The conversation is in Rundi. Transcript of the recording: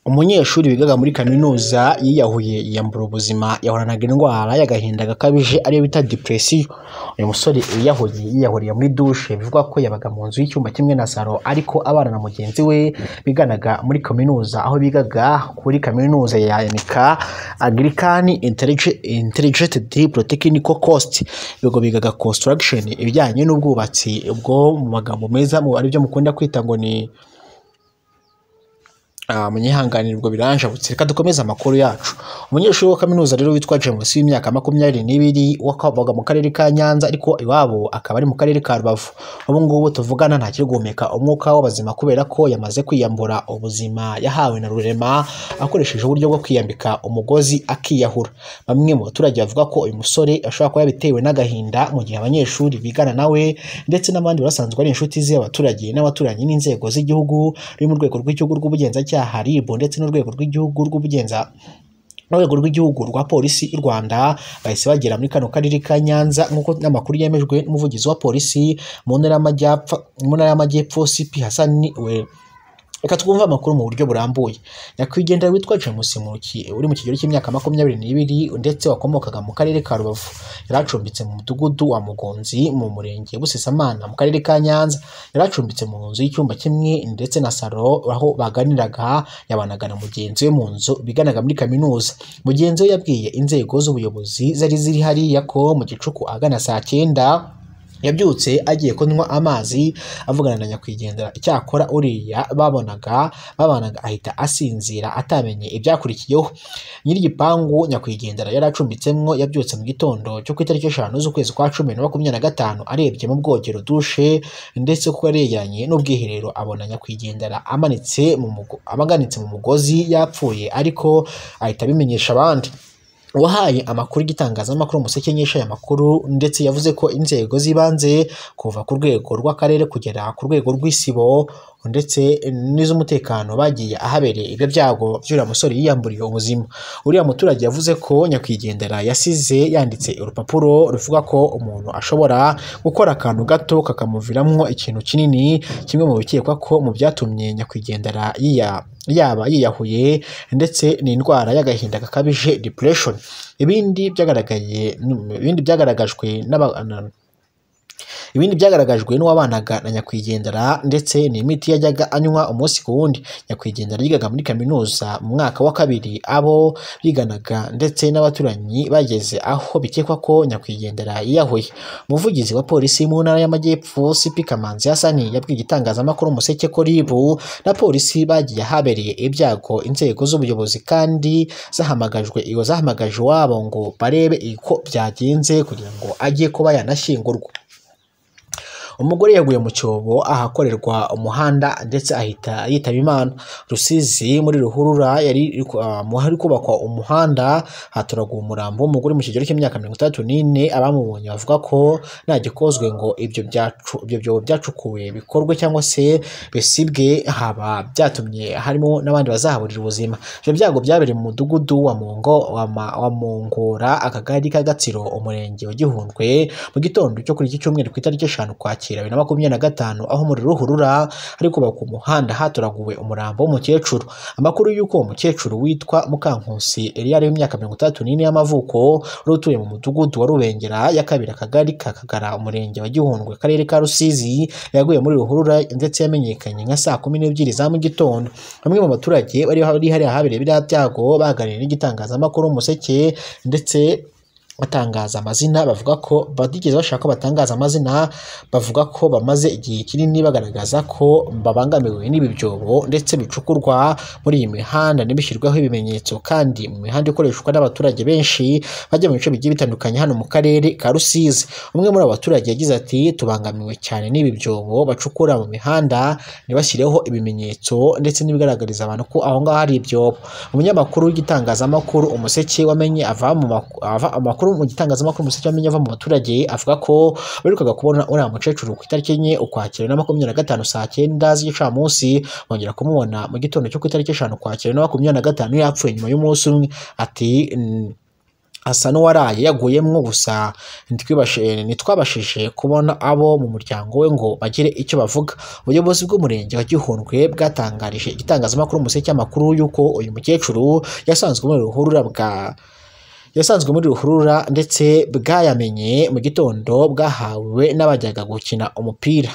Umunyeshuri wigaga muri kaminuza yiyahuye yiyambura ubuzima, yahoranaga indwara y'agahinda gakabije ariyo bita depression. Uyu musore yiyahuye yiyahuriye muri dushe, bivugwa ko yabaga mu nzu y'icyumba kimwe na salo ariko abana na mugenzi we biganaga muri kaminuza, aho bigaga kuri kaminuza ya Nika Anglican Integrated Polytechnical Coast. Ibigo bigaga construction, ibijyanye n'ubwubatsi, ubwo mu magambo meza aribyo mukunda kwita ngo ni munyihanganirwa biranjabutse. Reka dukomeze amakuru yacu. Umunyeshuri wa kaminuza rero witwa James w'imyaka 22 wakabaga mu karere ka Nyanza, ariko iwabo akaba ari mu karere ka Rubavu. Ubu ngubu tuvugana ntakiri guhumeka umwuka w'abazima kubera ko yamaze kwiyambura ubuzima yahawe na Rurema akoresheje uburyo bwo kwiyambika umugozi akiyahura. Bamwe mu baturage bavuga ko uyu musore ashobora kuba yabitewe n'agahinda, mu gihe abanyeshuri bigana nawe ndetse n'abandi basanzwe ari inshuti ze, abaturage n'abaturanyi n'inzego z'igihugu ruri mu rwego rw'igihugu rw'ubugenzacyaha RIB ndetse n'urwego rw'igihugu rw'ubugenza n'urwego rw'igihugu rwa polisi y'u Rwanda bahise bagera muri kano karere ka Nyanza, nk'uko n'amakuru yemejwe n'umuvugizi wa polisi mu ntara y'Amajyepfo CP Hassan we. Reka twumve amakuru mu buryo burambuye. Nyakwigendera witwa James Muki uri mu kigero cy'imyaka 22 ndetse wakomokaga mu karere ka Rubavu, yari acumbitse mu mudugudu wa Mugonzi mu murenge Busesamana mu karere ka Nyanza. Yari acumbitse mu nzu y'icyumba kimwe ndetse na salo, aho baganiraga yabanaga na mugenzi we mu nzu biganaga muri kaminuza. Mugenzi we yabwiye inzego z'ubuyobozi zari ziri hariya ko mu gicuku ahagana saa 9 yabyutse agiye kunywa amazi avugana na nyakwigendera. Icyakora uriya babanaga ahita asinzira atamenye ibyakurikiyeho. Nyir'igipangu nyakwigendera yari acumbitsemwo yabyutse mu gitondo cyo ku itariki 5 z'ukwezi kwa 10 na 2025 arebye mu bwogero dushe, ndetse kuko yari yegeranye n'ubwiherero abona nyakwigendera amanitse mu mugozi yapfuye, ariko ahita abimenyesha abandi. Wahaye amakuru y'igitangazamakuru Umuseke nyesha aya makuru, ndetse yavuze ko inzego z'ibanze kuva ku rwego rw'akarere kugera ku rwego rw'isibo ndetse n'iz'umutekano bagiye ahabereye ibyo byago by'uriya musore yiyamburiye ubuzima. Uriya muturage yavuze ko nyakwigendera yasize yanditse urupapuro ruvuga ko umuntu ashobora gukora akantu gato kakamuviramwo ikintu kinini, kimwe mu bikekwa ko mu byatumye nyakwigendera yaba yiyahuye ndetse n'indwara y'agahinda gakabije depression. Ibindi byagaragajwe n'uwabanaga na nyakwigendera ndetse n'imiti yajyaga anywa umunsi ku wundi. Nyakwigendera yigaga muri kaminuza mu mwaka wa 2, abo biganaga ndetse n'abaturanyi bageze aho bikekwa ko nyakwigendera yiyahuye. Umuvugizi wa polisi mu ntara y'Amajyepfo CP Kamanzi Hassan yabwiye igitangazamakuru Umuseke ko RIB na polisi bagiye ahabereye ibyago, inzego z'ubuyobozi kandi zahamagajwe iwabo ngo barebe uko byagenze kugira ngo ajye kuba yanashyingurwa. Umugore yaguye mu cyobo ahakorerwa umuhanda ndetse ahita yitaba Imana. Rusizi muri ruhurura yari hari kubakwa umuhanda haturaguwe umurambo w'umugore mu kigero cy'imyaka 34. Abamubonye bavuga ko nta gikozwe ngo ibyo byobo byacukuwe bikorwe cyangwa se bisibwe, haba byatumye harimo n'abandi bazahaburira ubuzima. Ibyo byago byabereye mu mudugudu wa Mongora, akagari ka Gatsiro, umurenge wa Gihundwe, mu gitondo cyo kuri iki cyumweru ku itariki 5 Ukwakira 2025, aho muri ruhurura ari kubakwa umuhanda haturaguwe umurambo w'umukecuru. Amakuru y'uko uwo mukecuru witwa Mukankusi Eliya w'imyaka 34 y'amavuko utuye mu mudugudu wa Rubengera ya 2, akagari ka Kagara, umurenge wa Gihundwe, akarere ka Rusizi, yaguye muri ruhurura ndetse yamenyekanye nka saa 12 za mu gitondo. Bamwe mu baturage bari hariya ahabereye biriya byago baganiriye n'igitangazamakuru Umuseke ndetse batangaza amazina, bavuga ko batigeze bashaka ko batangaza amazina, bavuga ko bamaze igihe kinini bagaragaza ko babangamiwe n'ibi byobo ndetse bicukurwa muri iyi mihanda ntibishyirweho ibimenyetso, kandi mu mihanda ikoreshwa n'abaturage benshi bajya mu bice bigiye bitandukanye hano mu karere ka Rusizi. Umwe muri abo baturage yagize ati tubangamiwe cyane n'ibi byobo bacukura mu mihanda ntibashyireho ibimenyetso ndetse n'ibigaragariza abantu ko aho ngaho hari ibyobo. Umunyamakuru w'igitangazamakuru Umuseke wamenye ava amakuru mu gitangazamakuru Umuseke wamenye ava mu baturage avuga ko baherukaga kubona uriya mukecuru ku itariki 4 Ukwakira 2025 saa 9 z'igicamunsi, bongera kumubona mu gitondo cyo ku itariki 5 Ukwakira 2025 yapfuye nyuma y'umunsi umwe. Ati asa n'uwaraye yaguyemwo, gusa ntitwabashije kubona abo mu muryango we ngo bagire icyo bavuga. Ubuyobozi bw'umurenge wa Gihundwe bwatangarije igitangazamakuru Umuseke cy'amakuru y'uko uyu mukecuru yasanzwe muri ruhurura, ndetse bwayamenye mu gitondo bwahawe n'abajyaga gukina umupira.